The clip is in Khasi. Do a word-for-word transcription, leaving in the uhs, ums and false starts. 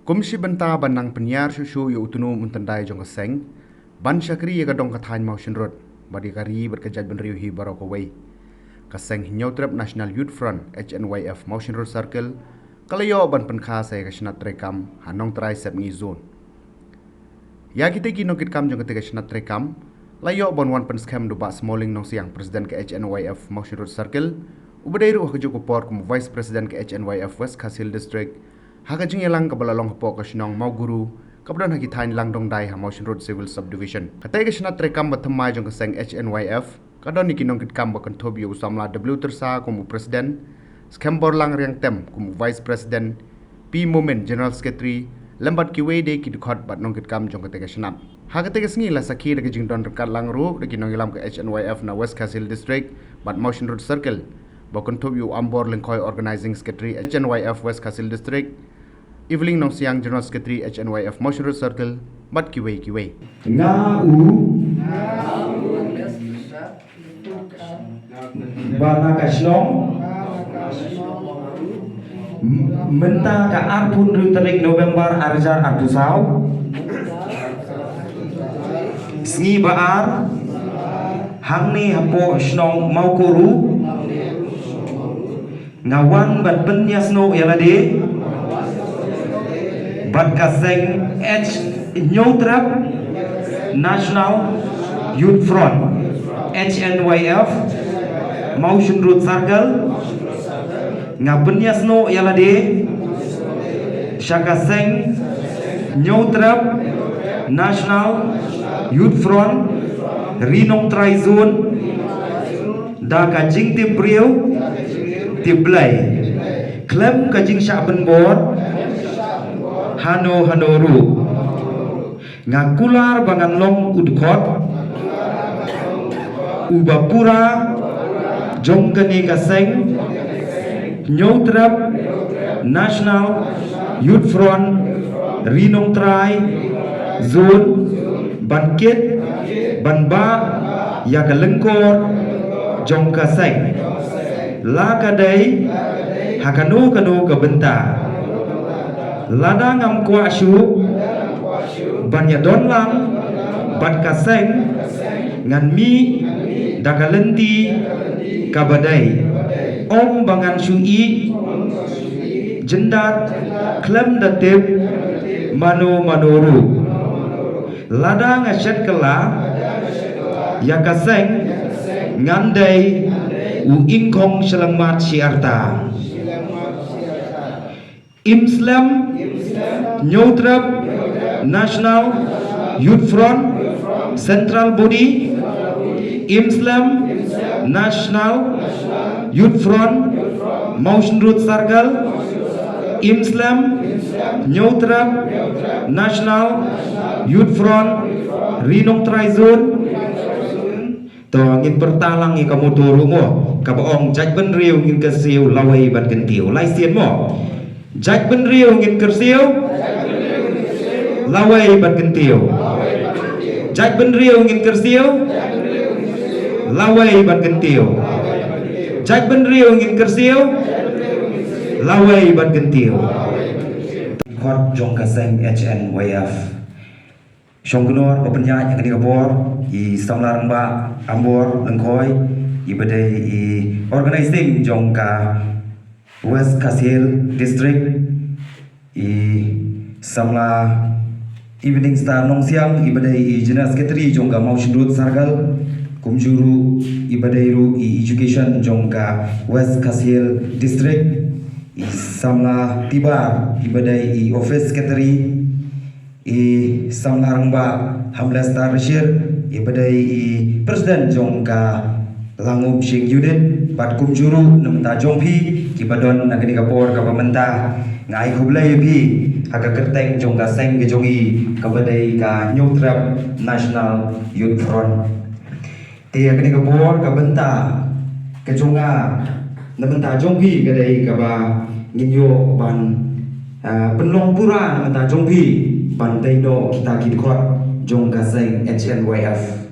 Kum shi bynta ban nang pynïar shuh shuh ïa u tnum u tyndai jong ka seng, ban shakri ïa ka dong ka thaiñ Mawshynrut bad ïa ka ri bad ka jaitbynriew hi baroh kawei, ka seng Hynñiewtrep National Youth Front, H N Y F, Mawshynrut Circle ka la ïoh ban pynkha sa ïa ka shnat treikam ha Nongtrai Sepngi Zone. Ïa kitei ki nongkitkam jong katei ka shnat treikam la ïoh ban wan pynskhem da u Bah Smolling Nongsiang, President ka H N Y F Mawshynrut Circle, uba dei ruh ha kajuh ka por kum u Vice President ka H N Y F West Khasi Hills District, ha ka jingïalang kaba la long hapoh ka shnong Mawguru, kaba don ha ki thaiñ Langdongdai ha Mawshynrut Civil Subdivision. Katei ka shnat treikam bathymmai jong ka seng H N Y F ka don ïa ki nongkitkam ba kynthup ïa u samla W Tyrsa kum u President, Skhem Borlang Riangtem kum u Vice President, P Momin, General Secretary, lem bad kiwei de ki dkhot bad nongkitkam jong katei ka shnat. Ha katei ka sngi la sakhi da ka jingdon ryngkat lang ruh da ki nongïalam ka H N Y F na West Khasi Hills District bad Mawshynrut Circle, ba kynthup ïa u Ambor Lyngkhoi, Organizing Secretary H N Y F West Khasi Hills District, Evelyn Nongsiang, General Secretary H N Y F Mawshynrut Circle, bad kiwei kiwei. Nga u ba na ka shnong, m-, mynta ka arphew hynriew tarik November arhajar arphew saw, sngi ba ar, hangne hapoh shnong Mawguru, nga wan ban pynïasnoh ïa lade bad ka seng H Hynñiewtrep National Youth Front, H N Y F, Mawshynrut Circle, nga pynïasnoh ïa lade sha ka seng Hynñiewtrep National Youth Front, Ri Nongtrai Zone, da ka jingtip briew tip Blei, khlem ka jingshah pynbor hano hano ruh. Nga kular ba ngan long u dkhot uba pura jong kane ka seng Hynñiewtrep National Youth Front, Ri Nongtrai Zone, ban kit ban bah ïa ka lyngkor jong ka seng, la ka dei ha kano kano ka bynta. Lada ngam kwah shuh ban ïadon lang bad ka seng, ngan mih da ka lynti kaba dei. Ym ba ngan shu ïeh jyndat khlem da tip mano mano ruh. Lada nga shet kylla ïa ka seng, ngan dei u ingkhong shyllangmat shi arta. Im slem, Hynñiewtrep National Youth Front Central Body, im slem National Youth Front Mawshynrut Circle, im slem Hynñiewtrep National Youth Front Ri Nongtrai Zone. To ngin pyrta lang ïa ka motto ruh mo, kaba ong, jaitbynriew ngin kyrsiew lawei ban kyntiew. Lai sien mo. Jaitbynriew ngin kyrsiew lawei ban kyntiew. Jaitbynriew ngin kyrsiew lawei ban kyntiew. Jaitbynriew ngin kyrsiew lawei ban kyntiew. Khot jong ka seng H N Y F. Shong Kynnoh ba pynïaid ha kane ka por, i samla rangbah Ambor Lyngkhoi, i ba dei i organizing jong ka West Khasi Hills District, i samla Evening Star Nongsiang, i ba dei i General Secretary jong ka Mawshynrut Circle, kumjuh ruh i ba dei ruh i education jong ka West Khasi Hills District, i samla Tibar, i ba dei i Office Secretary, i samla rangbah Hamlet Star Rishir, i ba dei i President jong ka Langumshing Unit, bad kumjuh ruh na bynta jong phi ki ba don na kane ka por kaba mynta. Nga ai khublei ïa phi ha ka kyrteng jong ka seng ka jong i kaba dei ka Hynñiewtrep National Youth Front. Te ha kane ka por ka bynta ka jong nga na bynta jong phi ka dei kaba ngin ïoh ban, ah, pynlong pura na bynta jong phi ban dei noh kita ki dkhot jong ka seng H N Y F.